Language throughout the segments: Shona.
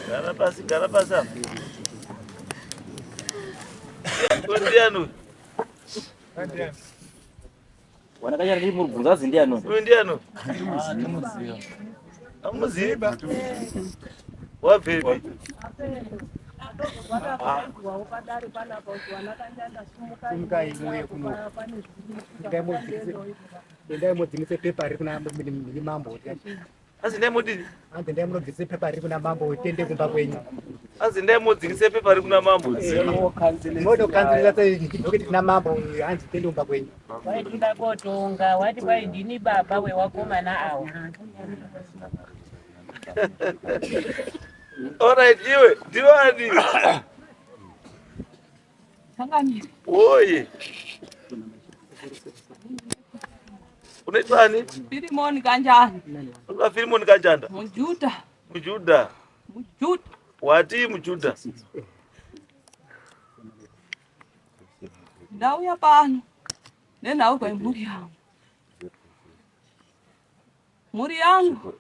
Gara pasi, gara pasi apa. Ndiani uyu? Wanakanyara ndiri murubvunza azi ndiani uyu? Uyu ndiani uyu? Amuzivi ba. Wabvepi? Simukai muuye kuno. Endai modzingise pepa riri kuna mambo. Hanzi ndai modini? Hanzi ndai munodzingise pepa riri kuna mambo tende kumba kwenyu. Hanzi ndai modzingise pepa riri kuna mambo. Motokanzirira dhoketi kuna mambo hanzi tende kumba kwenyu. Waitoda kotonga wati kwai ndini baba wewakomana awa. Alright, iwe ndiwani? Changamire. Woye. Unaitwa ani? Firimoni Kanjani. Unaitwa Firimoni Kanjanda. Mujuda. Mujuda. Mujuda. Wati Mujuda. Ndauya pano nenhau kwemhuri yangu. Mhuri yangu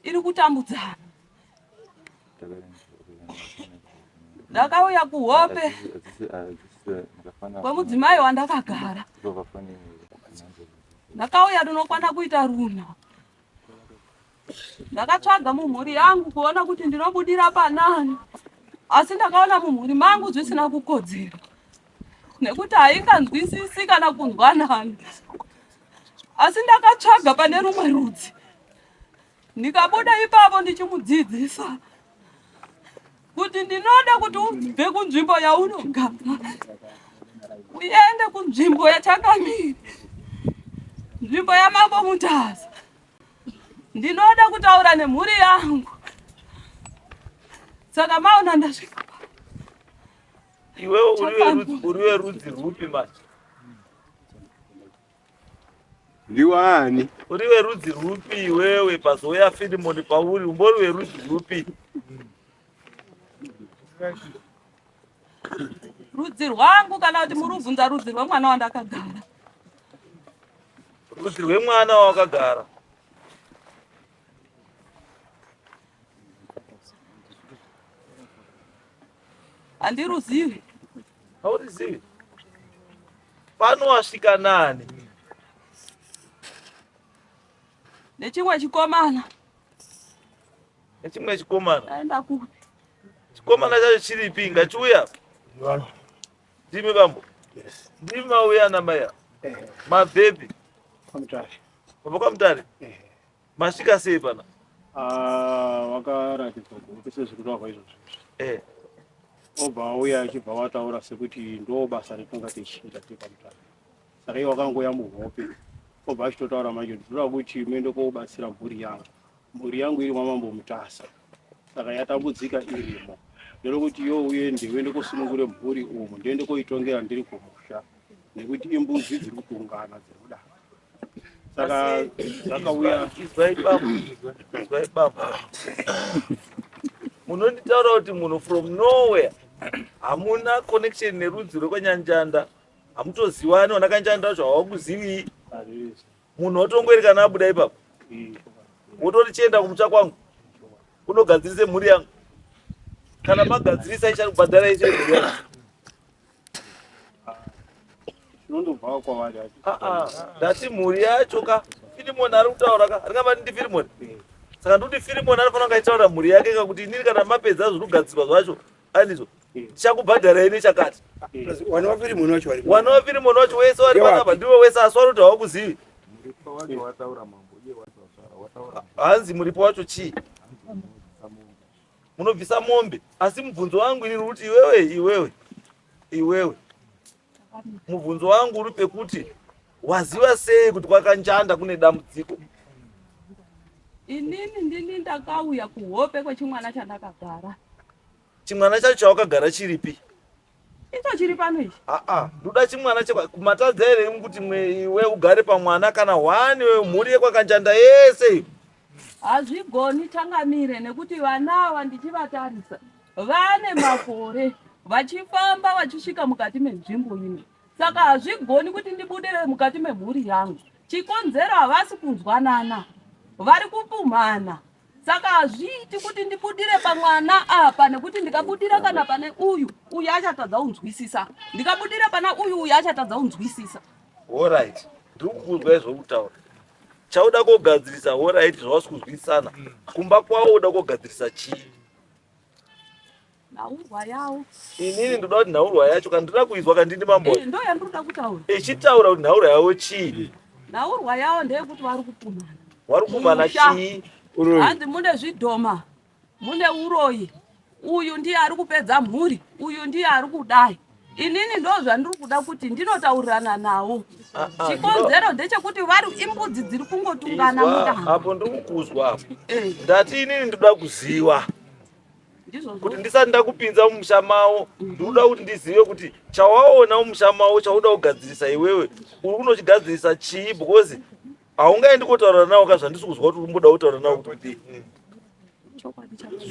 iri kutambudzana. Ndakauya kuhope kwemudzimai wandakagara. Ndakauya rinokwana kuita runa. Ndakatsvaga mumhuri yangu kuona kuti ndinobudira panani, asi ndakaona mumhuri mangu zvisina kukodzera nekuti hainganzwisisi kana kunzwanana. Asi ndakatsvaga pane rumwe rudzi ndikabuda ipapo ndichimudzidzisa kuti ndinoda kuti ubve kunzvimbo yaunogara uende kunzvimbo yachangamire, nzvimbo yaMambo Mutasa. Ndinoda kutaura nemhuri yangu, saka maona ndasvika. Iwewe uri werudzi rwupi manje? Ndiwani? Uri werudzi rwupi iwewe pazouya Filimoni pauri umbori werudzi rwupi? Rudzi rwangu kana kuti muri kubvunza rudzi rwemwana wandakagara? Rudzi rwemwana wawakagara. Handiruzivi. Haurizivi? Pano wasvika nani? Nechimwe chikomana. Nechimwe chikomana. Aenda kupi? Chikomana chacho chiripi? Ngachiuya. Ndimi bambo. Yes. Ndimi mauya namai ava. Mabvepi? Kwamutare. Mabva kwaMutare? Masvika sei pana? Ah, wakaratidzwa kuhope sezviri kutaurwa izvozvo. Obva auya achibva wataura sekuti ndo basa retinga tichiita tiri paMutare. Saka iye wakangouya muhope obva achitotaura manje kuti ndoda kuti muende kobatsira mhuri yangu. Mhuri yangu iri kwaMambo Mutasa saka yatambudzika irimo. Ndoda kuti iwe uende uende kosunungure mhuri umu ndiende koitongera ndiri kumusha nekuti imbudzi dziri kuungana dziri kudaro. Saka zvakauya Izwai bambo, izwai bambo. Munonditaura kuti munhu from nowhere hamuna connection nerudzi rwekwaNyanjanda, hamutoziwani vana Kanjanda vacho havakuzivi. Munhu watongoeri kana abuda ipapo wotori chienda kumucha kwangu unogadzirise mhuri yangu. Kana magadzirisa ichakubhadhara icho mhuri yangu. Chinondobva kwavari acho. Ah, ah, ndati mhuri yacho ka Filimoni ari kutaura ka ringava ndi Filimoni. Saka ndikuti Filimoni anofanira kunge achitaura mhuri yake ka kuti inini kana mapedza zviri kugadzirwa zvacho andizvo tichakubhadharai nechakati. Wana waFilimoni wacho vari. Wana waFilimoni wacho wese wari panapa ndiwe wese asi wari kuti hawakuzivi. Muripo wacho wataura mambo iye wacho wataura. Hanzi muripo wacho chii? Munobvisa mombe asi mubvunzo wangu ini kuti iwewe iwewe iwewe mubvunzo wangu uri pekuti waziva sei kuti kwakanjanda kune dambudziko? Inini ndini ndakauya kuhope kwechimwana chandakagara. Chimwana chacho chawakagara chiripi? Icho chiri pano ichi. Aa, ndoda chimwana chekwa matadza here kuti iwe ugare pamwana kana hwani mhuri yekwakanjanda yese iyo. Hazvigoni changamire nekuti vana ava ndichivatarisa vane makore vachifamba vachisvika mukati menzvimbo ino saka hazvigoni kuti ndibudire mukati memhuri yangu. Chikonzero havasi kunzwanana, vari kupumhana saka hazviiti kuti ndibudire pamwana apa nekuti ndikabudira kana pane uyu uyu achatadza kunzwisisa, ndikabudira pana uyu uyu achatadza kunzwisisa. Horait, ndiri kukunzwa izvo kutaura chauda kogadzirisa. Horait, zvawasi kunzwisisana kumba kwawo uda kogadzirisa chii? Nhaurwa yawo. Inini ndoda kuti nhaurwa yacho kana ndoda kuizwa kana ndini mambo. Eh, ndo yandinoda kutaura. Ichitaura kuti nhaurwa yawo chii? Nhaurwa yawo ndeyekuti vari kupumana. Vari kupumana chii? Hanzi mune zvidhoma, mune uroyi. Uyu ndiye ari kupedza mhuri, uyu ndiye ari kudai. Inini ndo zvandiri kuda kuti ndinotaurirana nawo. Ah, ah, Chikonzero ndechekuti vari imbudzi dziri kungotungana Izwa, mudanga. apo ndiri kukuzwa apo. Eh. Ndati inini ndoda kuziwa. Kuti ndisati ndakupinza mumusha mavo ndikuda kuti ndizive kuti chawaona mumusha mavo chauda kugadzirisa iwewe uri kunochigadzirisa chii, because haungaendi kotaura nawo ka zvandisi kuzwa kuti urimboda kutaura nawo kuti kudii.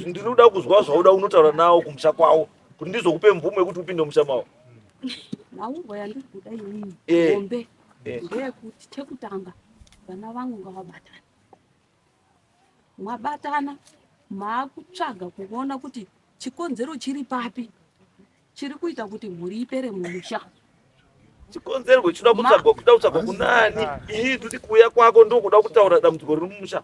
Ndiri kuda kuzwa zvauda unotaura nawo kumusha kwavo kuti ndizokupe mvumo yekuti upinde mumusha mavo. Nhaurwa yandiri kuda inini Eh. hombe Eh. ndeyekuti chekutanga vana vangu ngavabatane. Mwabatana maakutsvaga kuona kuti chikonzero chiri papi chiri kuita kuti mhuri ipere mumusha. Chikonzero chinoda kutsvagwa kuda kutsvagwa kunani? Iyi toti kuuya kwako ndokuda kutaura dambudziko riri mumusha,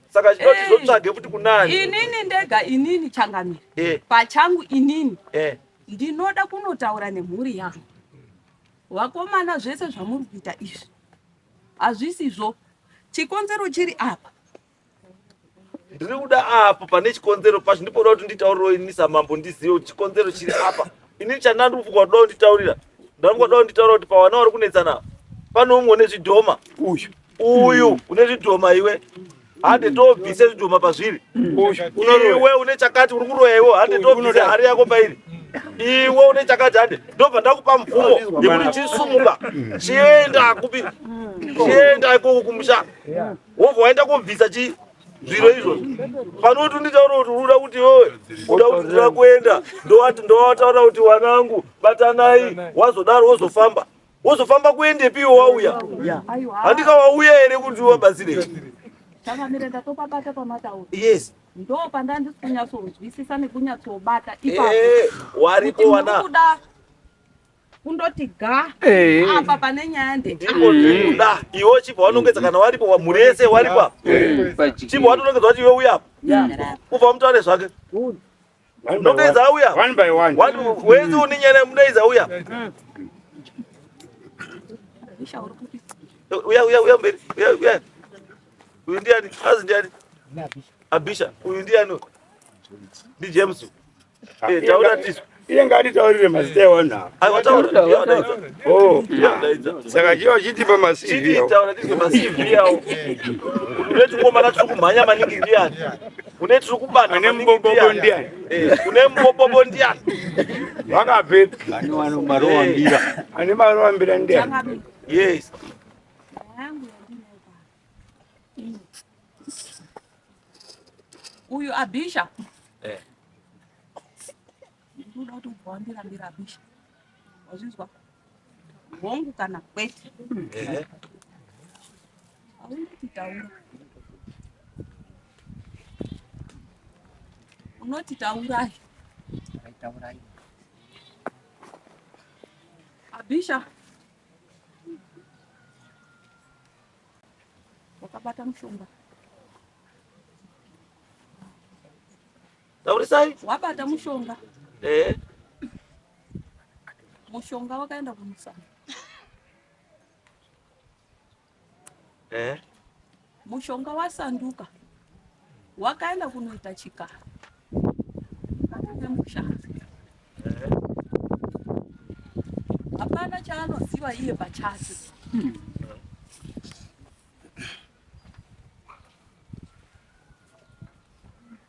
saka chinoda Eh. tizotsvage futi kunani? Inini ndega inini changamire Eh. pachangu inini Eh. ndinoda kunotaura nemhuri yangu. Vakomana, zvese zvamuri kuita izvi hazvisizvo. Chikonzero chiri apa. Ndiri kuda apo pane chikonzero pacho ndipo kuda kuti nditaurirewo ini samambo ndizive kuti chikonzero chiri apa. Inini chandandi kufunga kuti kuda kunditaurira, ndafunga kuda kunditaurira kuti pavana vari kunetsana pane umwe une zvidhoma, Uyu. Uyu une zvidhoma, iwe hande tobvise zvidhoma pazviri. Iwe une chakati uri kuroya, iwe hande tobvise hari yako pairi. Iwe une chakati, hande ndobva ndakupa mvumo yekuti chisumuka chienda kupi, chienda ikoko kumusha, wobva waenda kobvisa chi zviro izvozvo. Panoti nditaura kuti uda kuti iwewe uda kuti ndira kuenda, ndowati ndowataura kuti wanangu batanai, wazodaro wozofamba wozofamba kuendepi iwe wauya? Handika wauya here kuti wabatsire? Changamire, ndatopabata pamataura. Yes. Ndo pandandisi kunyatsonzwisisa nekunyatsobata ipapo. Eh, waripo Kuti wana muri kuda kundoti ga Eh. apa pane nyaya nde Ndipo ndikuda iwe chibva wanongedza kana waripo mhuri yese waripo apa, chibva watonongedza kuti iwe uya apa, ubva mutaure zvake, nongedza auya. One by one. Wese une nyaya mudaidza uya. Isha, uri kupi? Uya, uya, uya mberi, uya, uya. Uyu ndiani? Azi ndiani? Abisha. Uyu ndiani? Ndi James. Eh, taura tisu. Iye ngaatitaurire mazita evanhu ava. Aiwa, taura, ndiye wadaidza. Oh. Ndiye wadaidza. Saka chiva chitipa maCV Chiti awo. taura tizwe maCV awo. Une tungomana tiri kumhanya maningi ndiani? Une tiri kubana Ane maningi mubobobo ndiani? Eh, une mubobobo ndiani? Vakabvepi? Marovambira. Ane marovambira ndiani? Changamire, Yes. nyaya yangu yandinayo pano. Uyu Abisha. Eh. Ndinoda kuti ubva wandirambira Abisha. Wazvinzwa? Hongu kana kwete. Eh. Haunditi taura. Unoti taurai. Taurai. Abisha. Wakabata mushonga. Taurisai. Wabata mushonga. Eh. Mushonga wakaenda kumusana. Eh. Mushonga wasanduka. Wakaenda kunoita chikara. Mukati memusha. Hapana chaanoziva iye pachake.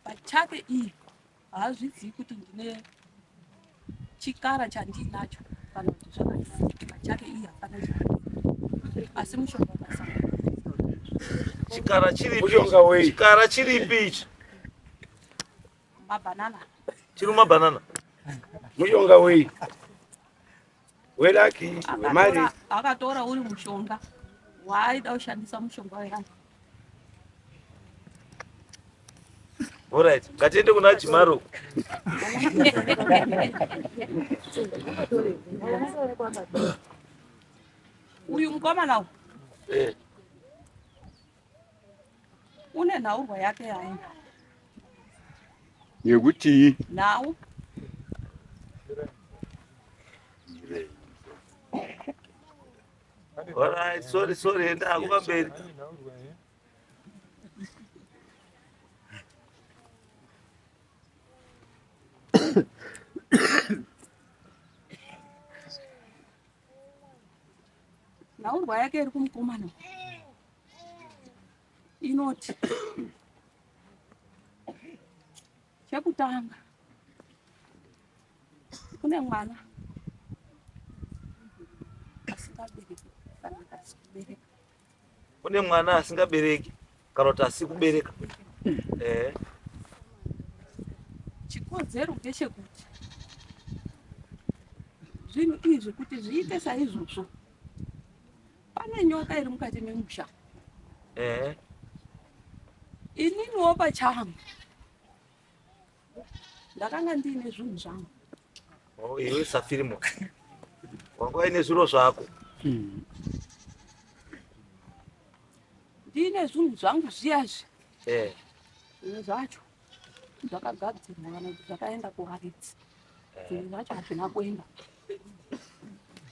Pachake iye haazvizivi kuti ndine chikara chandinacho kana kuti zvakadii. Pachake iye hapana chaanoziva. Asi mushonga wakasanduka. Chikara chiripi? Mushonga wei? Chikara chiripi ichi? Mabanana. Chiri mumabanana. Mushonga wei? Welaki, wemari. Akatora uri mushonga waaida kushandisa mushonga weraki. Alright, ngatiende kuna Jimaro. Uyu mukomana uyu eh. Une nhaurwa yake yaina. Yekuti nhau Alright, sorry, sorry, enda hako pamberi. Nhaurwa yake iri kumukomana inoti chekutanga kune mwana asingabereki kana kuti asi kubereka. Kune mwana asingabereki kana kuti asi kubereka. Eh. Chikodzero ngechekuti zvinhu izvi kuti zviite saizvozvo pane nyoka iri mukati memusha. Eh. Ininiwo pachangu ndakanga ndiine zvinhu zvangu. Oh, iwe Safirimo wanga waine zviro zvako. Ndiine zvinhu zvangu zviyazvi. Eh. Zvimwe zvacho zvakagadzirwa kana kuti zvakaenda kuvaridzi. Zvimwe zvacho hazvina kuenda.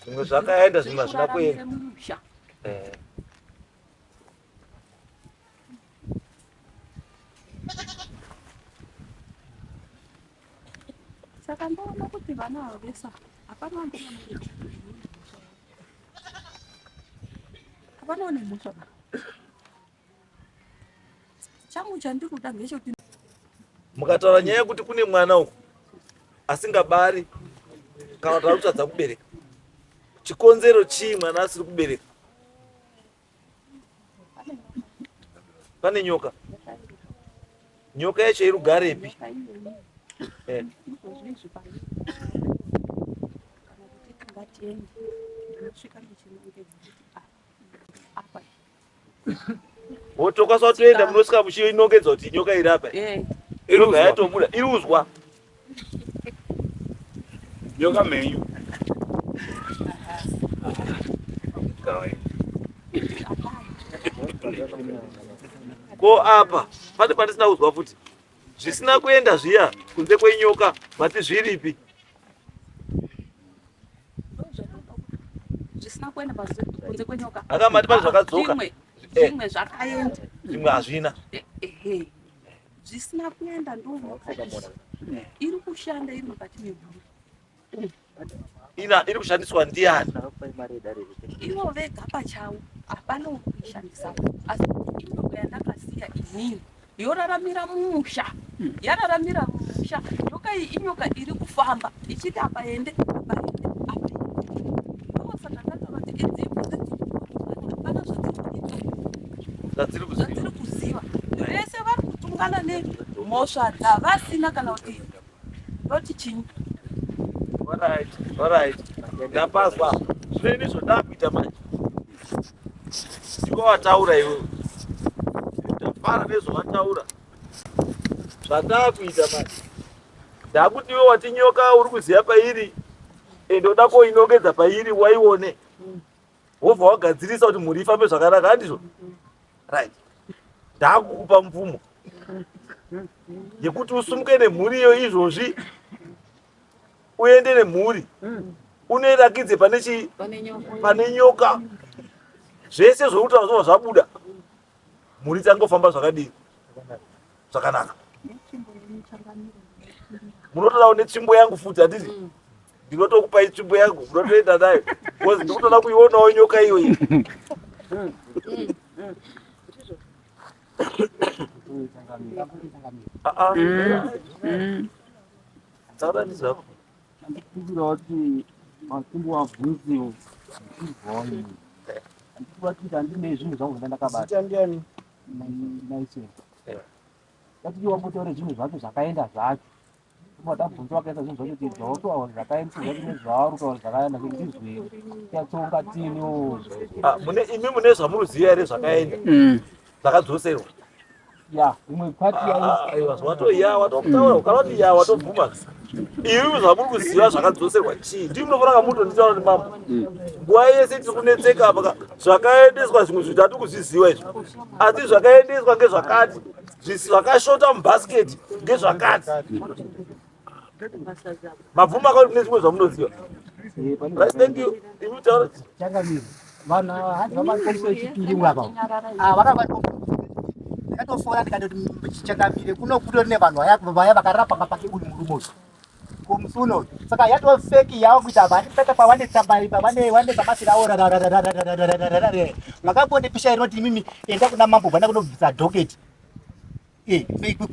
Zvimwe zvakaenda, zvimwe hazvina kuenda. Mumusha. Eh. Saka ndoona kuti vana ava vese hapana hapana une mhosva. Changu chandiri kuda ngechekuti mukataura nyaya yekuti kune mwana uku asingabari kana kuti ari kutadza kubereka, chikonzero chii mwana asiri kubereka? Pane nyoka. Nyoka yacho iri kugarepi? Eh. Wotokwanisa kutoenda munosvika muchiinongedza kuti nyoka iri apa. Eh. Inobva yatobuda iri uzwa. Nyoka mhenyu. Ko apa pane pandisina kuzwa futi. Zvisina kuenda zviya kunze kwenyoka mati zviripi? Zvisina kuenda kunze kwenyoka. Aka mati pane zvakadzoka. Zvimwe zvakaenda. Zvimwe hazvina. Ehe. Zvisina kuenda ndonyoka iri kushanda iri mukati memhuri. Ina iri kushandiswa ndiani? Ivo vega pachavo hapana uri kuishandisa, asi inyoka yandakasiya inini yoraramira mumusha, yararamira mumusha. Nyoka iyi inyoka iri kufamba ichiti apa ende apa ende apa ende. Ndosaka ndataura kuti idzi mbudzi hapana zvadziri kuita, zvadziri kuziva. Vese vari kutungana nemhosva dzavasina kana kuti ndoti chinyi. Alright, alright. Ndapazwa. Zvino ini zvandakuita manje. Ndiko wataura iwewe. Ndafara nezvawataura. Zvandakuita manje. Ndakuti iwe wati nyoka uri kuziva pairi ende uda koinongedza pairi waione. Wobva wagadzirisa kuti mhuri ifambe zvakanaka, handizvo? Right. Ndakukupa mvumo yekuti usumuke nemhuri iyo izvozvi uende nemhuri unoirakidze pane chii, pane nyoka. Zvese zvekutaura zvobva zvabuda, mhuri dzangofamba zvakadii, zvakanaka. Munotodawo netsvimbo yangu futi, handiti? Ndinotokupai tsvimbo yangu, munotoenda nayo because ndikutoda kuionawo nyoka iyoyi. Taura ndizvako. Ndikumbirawo kuti makumbo abvunzewo ndizwawo. Andikubatira handine zvinhu zvangu zvandakabata. Zita ndiani? Naiseni. Tati wambotaura zvinhu zvacho zvakaenda zvacho. Kuma tabvunza wakaisa zvinhu zvacho kuti zvawataura zvakaenda zvacho nezvauri kutaura zvakaenda kuti ndizwe. Tatsonga tini. Ah, mune imi mune zvamunoziva here zvakaenda? Zvakadzoserwa. Ya, imwe part ya aiwa zvawato ya watokutaura ukana kuti ya watobvuma. Imi zvamuri kuziva zvakadzoserwa chii? Ndimi munofanira kamutonditaura kuti mambo. Nguva yese tiri kunetseka apa zvakaendeswa zvimwe zvinhu tati kuzviziva izvi. Asi zvakaendeswa ngezvakati, zvakashota mubhasiketi ngezvakati. Mabvuma akauri mune zvimwe zvamunoziva. Right, thank you. Imi taura. Changamire. Vanhu ava hanzi vamakomso echipiri apa. Ah, vakava ndakatofona ndikatoti changamire kuno kutori nevanhu vaya vaya vakarapa pake uyu murume uyu. Kumusi uno. Saka yatova fake yawo kuita vanipeta pavane tsamba pavane vane pamasira awo rarararararararararara. Makambondipisha inoti imimi enda kuna mambo vana kunobvisa docket. Eh,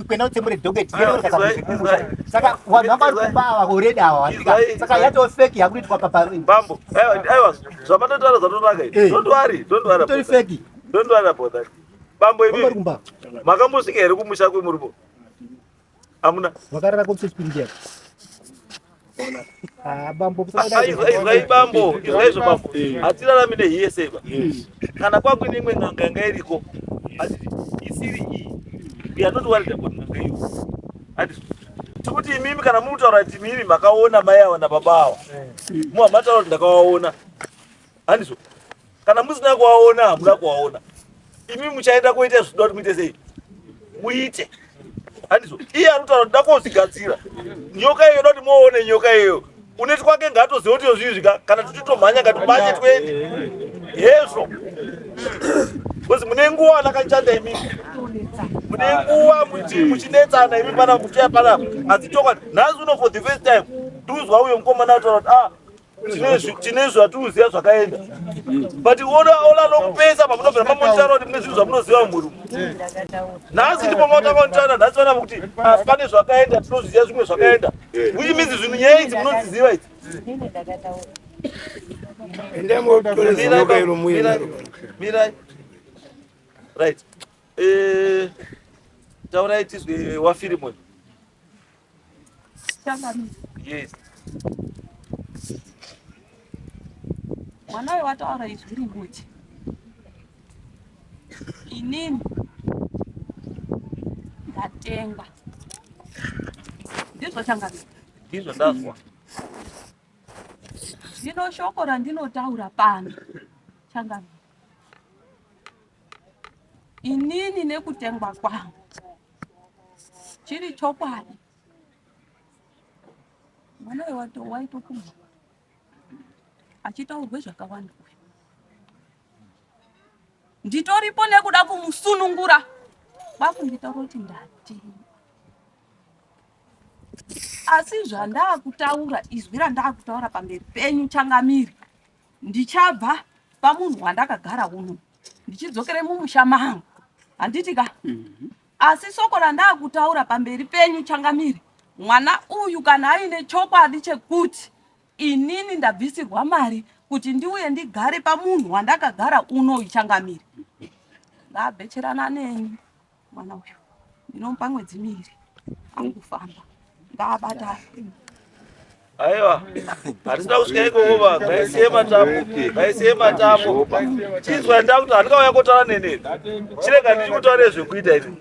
kwenda utsemure docket saka vanhu vanga vari kumba ava already ava saka yatova fake yakuitwa papa bambo aiwa aiwa zvamatotaura zvatonaka izvi eh. don't worry don't worry tori fake don't worry about that bambo imi makambosvika here kumusha kwemurume amuna vakarara komsechipiri chako Ah, bambo izwai bambo izwai izvo bambo hatirarami nehiyeseba kana kwangu ine imwe n'anga yanga iriko hatiti isiri iyi we are not worried about n'anga iyo hatiti tikuti imimi kana muri kutaura kuti imimi makaona mai ava nababa ava muha mataura kuti ndakawaona handizvo kana musina kuwaona hamuna kuwaona imi muchaenda koita zvinoda kuti muite sei muite handizvo iye ari kutaura kuti ndakozvigadzira nyoka iyo yoda kuti muone nyoka iyoyo uneti kwake ngaatoziva kuti yozvizvi ka kana tichitomhanya ngatibate twende hezvo bcause mune nguva anakachanda imimi mune nguva muchinetsana imi pana kuteya panapa asi chokwadi nhasi uno for the first time ndikuzwa uyo mukomana ataura kuti ah tine zvatinoziva zvakaenda but ona ola nokupesa pamunobvira mamonitara kuti mune zvinhu zvamunoziva mumhuri nhasi ndipo matanga kutaura nhasi vana kuti ah, pane zvakaenda tinozviziva zvimwe zvakaenda which means zvinhu nyaya idzi munodziziva idzi mirai right eh, taurai tizwe wafirimoni Yes. Mwana uyu wataura izwi rekuti inini ndatengwa. Ndizvo changamire. Ndizvo ndazwa. Zvino shoko randinotaura pano changamire. Inini nekutengwa kwangu chiri chokwadi mwana uyu waitokumba achitaurwe zvakawanda uyu nditoripo nekuda kumusunungura kwakunditaura kuti ndatengwa asi zvandakutaura izwi randakutaura pamberi penyu changamire Ndichabva pamunhu wandakagara uno ndichidzokere mumusha mangu handiti ka mhm. asi soko randakutaura pamberi penyu changamire mwana uyu kana aine chokwadi chekuti inini ndabvisirwa mari kuti ndiuye ndigare pamunhu wandakagara unoyu changamire ngaabhecherana neni mwana uyu ndinomupa mwedzi miiri angufamba ngaabata aiwa hatisina kusvika ikoko ba ngaisiye matambo ngaisiye matambo chinzwa ndakuti handikauya kotaura neneni chirega ndichikutaura nezvekuita ini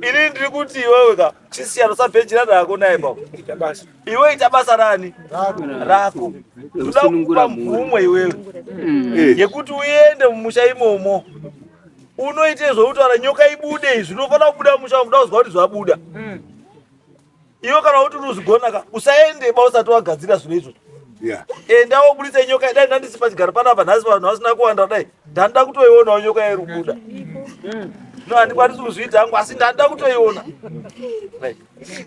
ini ndiri kuti iwewe ka chisiyano sabhejira rako naye baba iwe ita basa rani rako toda kukupa mvumo iwewe mm. yekuti uende mumusha imomo unoite zvekutaura nyoka ibude izvi unofanira kubuda musha kuda kuzwa kuti zvabuda mm. iwe kana kuti unozvigona ka usaende ba usati wagadzira zvinhu izvozvo enda wobudisa nyoka dai ndandisi pachigaro panapa nhasi vanhu vasina kuwanda dai ndandida kutoionawo nyoka iri kubuda mm. no handikwanisi kuzviita hangu asi ndandida kutoiona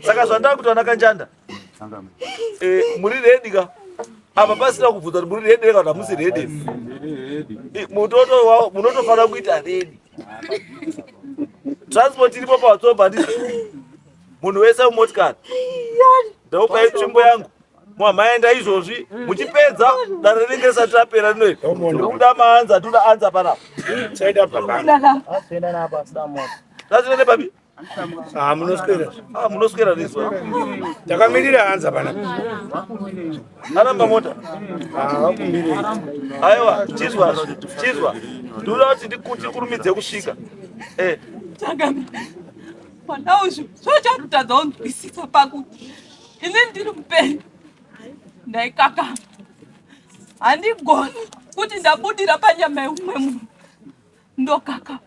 saka zvandava kuti vana kanjanda eh, muri redi ka apa pasina kubvunza kuti muri redi kana hamusi redi eh, munotofanira kuita redi transport iripo pawatsomba handii munhu wese mumotikari ndaupai tsvimbo yangu Mwamaenda izvozvi muchipedza dare rinenge risati rapera rino iri. Tinoda maanza, toda anza panapa. Tazvina nepapi? Ah, munoswera. Ah, munoswera nezuva. Takamirira anza panapa. Aramba mota. Ah, vakumirira. Aiwa, chizwa, chizwa. Ndinoda kuti ndikurumidze kusvika. Eh. Changamire. Mwana uyu zvochatotadza kunzwisisa pakuti ini ndiri mupenyu ndaikakama handigoni kuti ndabudira panyama yeumwe munhu ndokakama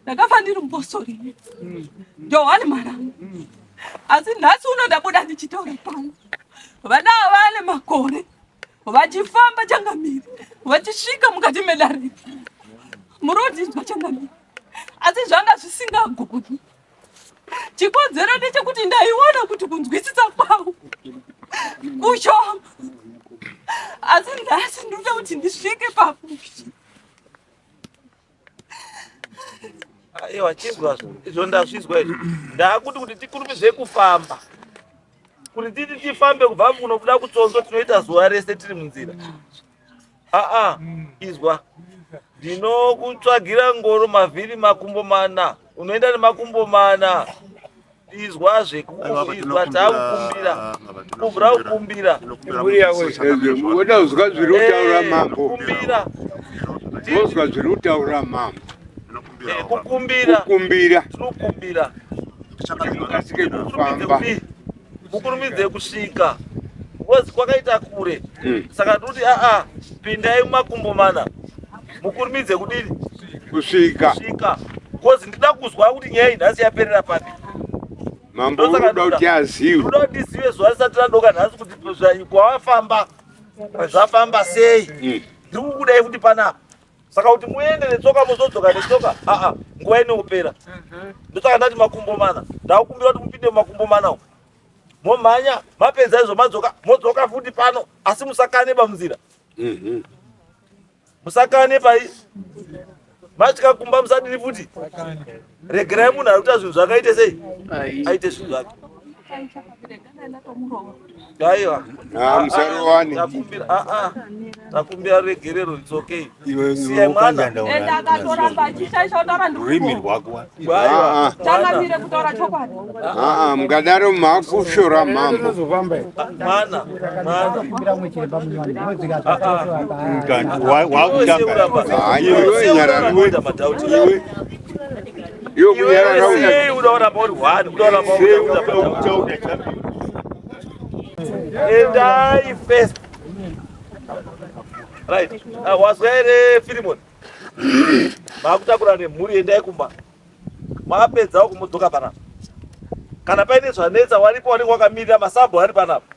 ndakafa ndiri mupostori johani maranga asi nhasi uno ndabuda ndichitaura pano vana ava vane makore vachifamba changamire vachisvika mukati medare muri kundinzwa changamire asi zvanga zvisingagoni chikonzero ndechekuti ndaiona kuti kunzwisisa kwavo kushoma asi nhasi ndinoda kuti ndisvike pamusha Aiwa chizwa izvo ndazvizwa izvo ndakuti kuti tikurumidze kufamba kuti titi tifambe kubva kunobuda kutsonzo tinoita zuva rese tiri munzira aa izwa ndinokutsvagira ngoro mavhiri makumbo mana unoenda nemakumbo mana izwazve izwa takukumbira kubvira kukumbira Mhuri yako woda kuzwa zviri kutaura eh, mambo. Kukumbira. Wozwa zviri kutaura mambo. Eh, kukumbira. Kukumbira. Tinokumbira. Kuti mukasike kufamba. Mukurumidze kusvika. Because kwakaita kure. Saka toti aa pindai mumakumbo mana. Mukurumidze kudini? Kusvika. Kusvika. Because ndida kuzwa kuti nyaya iyi nhasi yaperera papi. Mambo unoda kuti azive. Ndoda kuti ndizive zuva risati radoka nhasi kuti kwawafamba zvafamba sei. Ndiri kukudai futi panapa. Saka kuti muende netsoka mozodzoka netsoka aa nguva inopera. Ndosaka ndati makumbo mana. Ndakukumbira kuti mupinde mumakumbo mana umu. Momhanya mapedza izvo madzoka modzoka futi pano asi musakane pamunzira. Musakane pai masvika kumba musadini futi. Regerai munhu ari kuita zvinhu zvake aite sei? Aite zvinhu zvake. Aiwa. Ah, musarovane. Takumbira ah ah. Takumbira regerero it's okay. Iwe Siyai mwana. Ende akatoramba achishaisha kutaura Rurimi ndiri rwako. Ah, changamire kutaura chokwadi. ah, mukadaro makushora mambo. Mwana, mwana. Wakutanga. Ah, iwe nyarara. Iwe Iwe. Iwe kunyarara Iwe uyu. sei uda kuramba uri one, uda kuramba uri Endai first. Right. Ah, wazwa here Filimon? Makutakura nemhuri endai kumba. Mapedza uko modzoka panapa. Kana paine zvanetsa waripo wanenge wakamirira masabhu ari panapa.